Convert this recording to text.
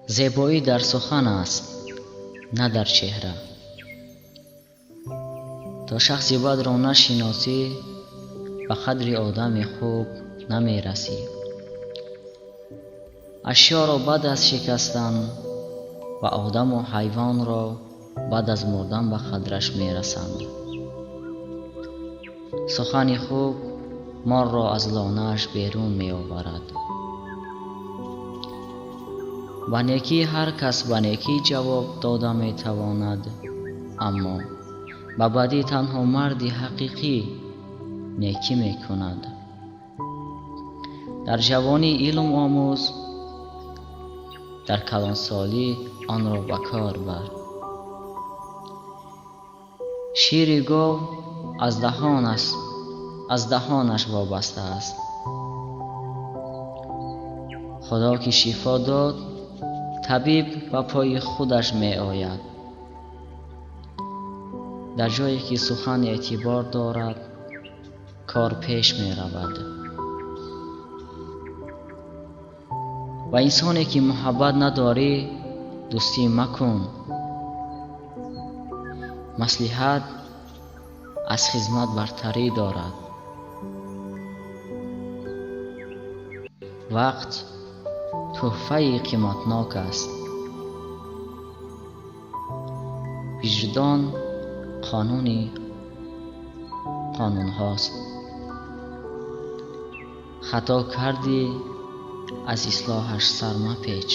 Зебоӣ дар сухан аст, на дар чеҳра. То шахси бадро нашиносӣ, ба қадри одами хуб намерасӣ. Ашёро баъд аз шикастан ва одаму ҳайвонро баъд аз мурдан ба қадраш мерасанд. Сухани хуб морро аз лонааш берун меоварад. Ба некӣ ҳар кас ба некӣ ҷавоб дода метавонад, аммо ба бадӣ танҳо марди ҳақиқӣ некӣ мекунад. Дар ҷавонӣ илм омӯз, дар калонсолӣ онро ба кор бар. Шири гов аз даҳонаш вобаста аст. Худо ки шифо дод, табиб ба пои худаш меояд. Дар ҷое ки сухан эътибор дорад, кор пеш меравад. Ба инсоне ки муҳаббат надорӣ, дӯстӣ макун. Маслиҳат аз хизмат бартарӣ дорад. Вақт тӯҳфаи қиматнок аст. Виҷдон қонуни қонунҳост. Хато кардӣ, аз ислоҳаш сар мапеч.